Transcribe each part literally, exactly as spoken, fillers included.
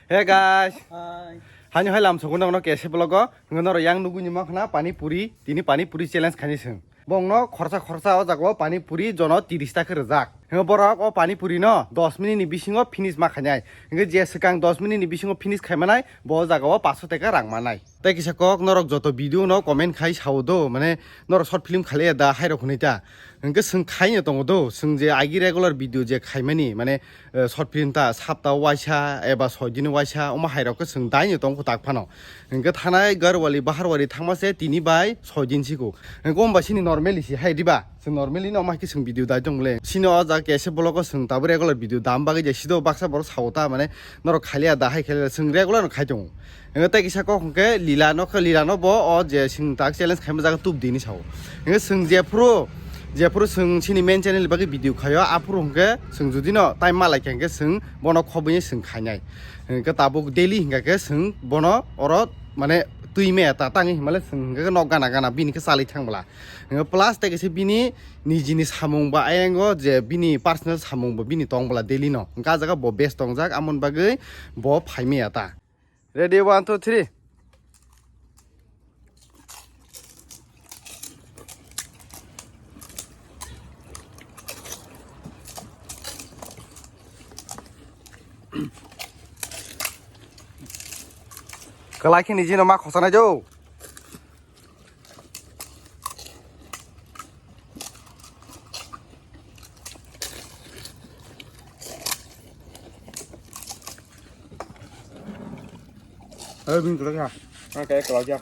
Hey guys. Hi. Hani hai lam sogo nokno kese vlog o. Ngono ro yang nugui ni makhna pani puri, tini pani puri challenge khani seng. Bongno khorsa khorsa o jago pani puri jono tiris ta khe rwjak. Hwngo borok o pani puri no dos minute ni bisingo finish ma khainai. Hwngo je swkang dos minute ni bisingo finish khaimanai, bo jaga o paso teka rang manai. Tei kisa kok norok joto video no comment khai sao do, mane norok short film khaliya da hai rok hwnwi ta. Hwnkhe swng khaino tongo do, swng je agi regular video je khaimani, mane, eh, short film ta sapta waisa eba soi din waisa omo hai rok khe swng daino tong kwtak phano. Hwnkhe thanai Garwali Baharwali thangma se tini bai soi din siko. Hwnkhe omo bai sini normally si hai diba? Swng normally no omo hai khe swng video dai tong le. Sini o jaga kese vlog o swng tabuk regular video dam bagwi je sido baksa borok sao ta mane norok khaliya da hai khaliya swng regular no khai tongo. Hwnkhe tei kisa kok hwnkhe Lila no khe Lila no bo o je swng tak challenge khaima jaga tub dini sao. Hwnkhe swng jephuru, jephuru swng sini main channel bagwi video khaio, aphuru hwnkhe swng judi no time malai khe hwnkhe swng bono khobwi swng khainai. Hwnkhe tabuk daily hwnkha khe swng bono oro mane twi maya ta tangwi hwnmale swng hwnkhe nok gana gana bini khe chalwi thang bwla. Hwnkhe plus tei kisa bini nijini samung ba ayango je bini personal samung bo bini tong bwla daily no. Hwnkhe ah jaga bo best tongjak, amoni bagwi bo phai maya ta. Ready, one, two, three. Kwlai khe nijino ma khosanai do. Eh, bini kwlak ya. Ah, kaya kwlak ya.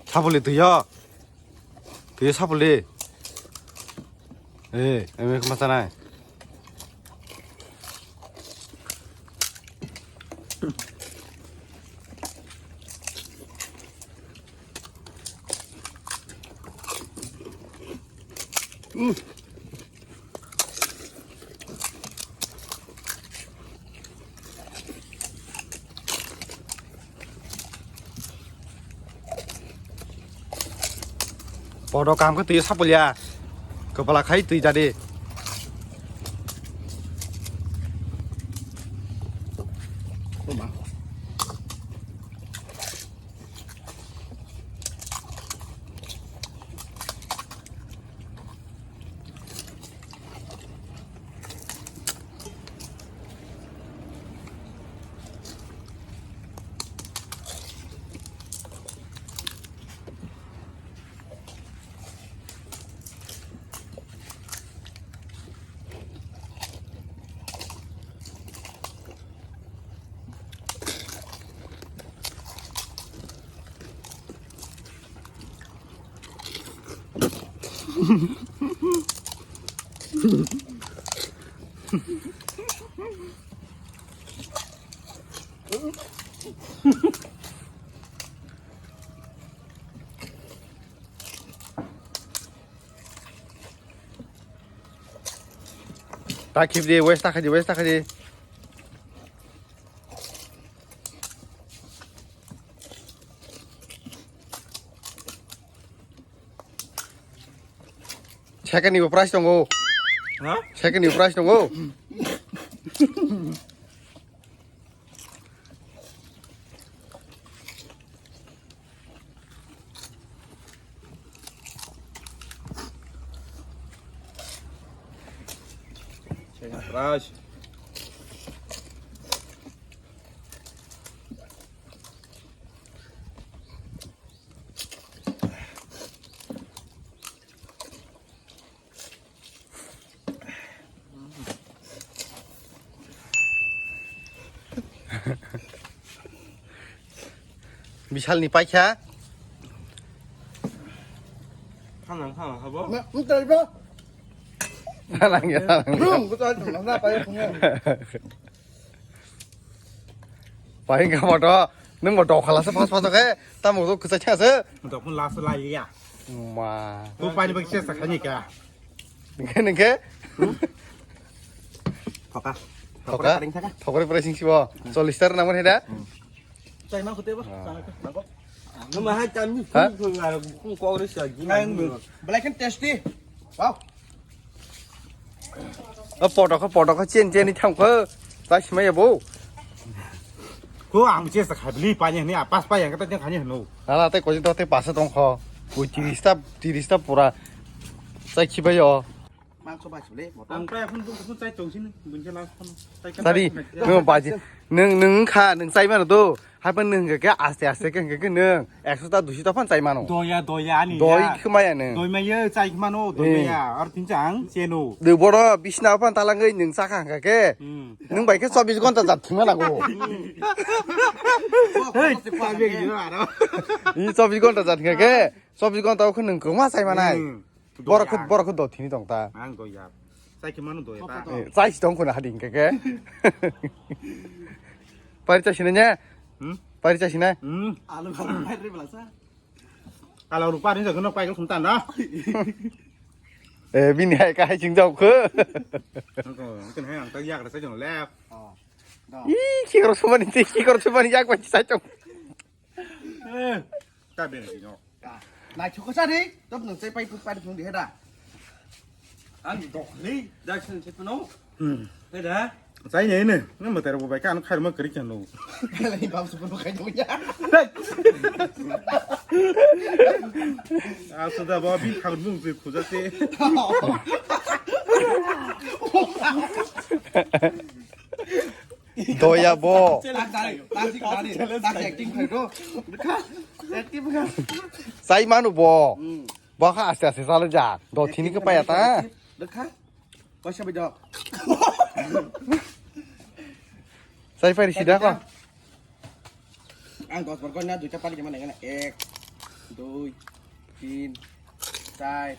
Sabuli twi yo. Twi yo sabuli. Eh, eme kma tanai. Podo kaham khe twi sapulya. Kwpla khai twi jadi. Ta khip di, waste ta khai di, waste ta khai di. Second ni price tongo. Ha? Second ni price tongo. Price. Bishal ni paikha. Thanang, thanang, habo? Na, mutai ba? Thanang ya, thanang ya. Brum, buta, thanang, na, payo, thanang. Paing ka moto, nung moto khala se pas pas ke, tamo to kusa cha se. Moto pun las lai ya. Ma. Tu pani bagi se sakani ka. Nengke, nengke. Thoka. Thoka. Thokre paring thaka. Thokre paring sing sibo. Cholish tar naman heda. Hmm. Chai ma khutebo. Ah. Chana ko. Nang ko. Nang ma hai tam ni. Ha? Khung khung aro khung ko ri sa gi. Nang mu. Black and tasty. Wow. O potok, potok, chen chen ni tham kho. Chai simai bo. Ko ang che sa khabli pa ni ni apas pa yang kata jeng khani hanu. Ala te ko to te pasa tong kho. Ko tiris ta, tiris ta pura. Chai khibai yo. Mangso bai sule, motor. Ang prai phun phun chai tong sini, buncha last phun. Chai kan Tadi, chai. Nwng baji, nwng, nwng kha, nwng chai mano do. Hai phan nwng ke aste aste ke ke nwng. Ekso ta duiso ta phan chai mano. Doya, doya ani. Doi ya. Khmaya nwng. Doi maya, chai khmano, doi Eh. maya. Ar tin chang, cheno. De boro bisna phan talangwi nwng chakha hangka ke. Hmm. Nwng bai ke chobbish ghonta jat thwngna nago. Hey, pa beg jiro aro. I chobbish ghonta jat hangka ke. Chobbish ghonta o khe nwng kwma chai manai. Hmm. Borok khe, Doya. Borok khe do thini tong ta. Ang doya. Chai khe mano doya ta. Eh, chai si tong khuna hadi hingke ke. Pari chai sini nya? Hmm? Pari chai sini? Hmm. Alu kha pai ri bla sa. Alu rupa ni jaga no pai ko sumta na. Eh, bini hai ka hai ching jao khe. Ko, ken hai ang ta yak ra sa jong le. Oh. Do. Ih, ki kor sumani, ki kor sumani yak pai chai tong. Eh, ta ben si no. Nai chukha sa ri, tok nang chai pai pai phung di heda. Ang dok ni, dai sen se pano. Hmm. Heda. Chai ne ne, ne ma tera bo bai kan khai ma kri kan lo. Kala ni bab su pano khai do ya. Asu da ba bi khang mung se khuja se. Doya bo. Challenge. Tak, tak, tak, tak, tak, acting khai do. Acting khai. Sai manu bo. Hmm. Bo kha aste aste challenge ja. Do thini ke paya ta. Dekha. Paisa bai do. Sai pai sida ko. Ang dos bar ko na duita pari jama nengana. Ek, dui, tin, char,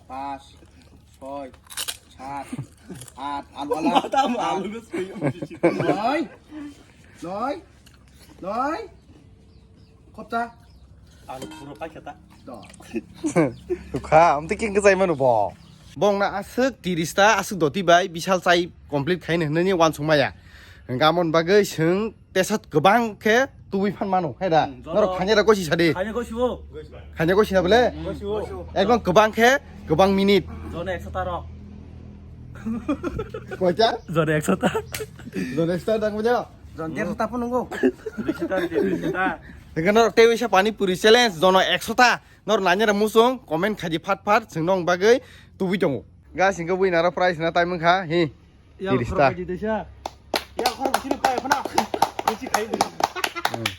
pas, soi, sat, at, alu ala. Tam alu gus kayo. Noi. Noi. Noi. Khopta. Alu puro paikha ta. Do. Kha, amte king kachai manu bo. Bong na aswk tiris ta, aswk doti bai, bisal chai complete khaini hwnwi wansuk maya. Gamon bagwi swng tesat kwbang khe tubui phan mano, hai da? Hmm, joto. Norok khanya da kosi sadi. Khanya kosi bo. Khanya kosi na bole? Hmm. Ekdom kwbang khe, kwbang minute. Jono ekso ta rok. Koita? Jono ekso ta. Jono ekso ta dang bole? Jon derso ta phunungo. Bisi ta, bisi ta. Hingke norok tei wisa pani puri challenge, jono ekso ta. Norok nanya da musung, comment khaidi phat phat, chwng nong bagwi tubui tongo. Guys, hingke bui naro prize na time wngkha, hi. Ya, tiris ta. Khorok bai di desa. Ya, khorok bai sini pai phana. Bisi khai di. Hmm.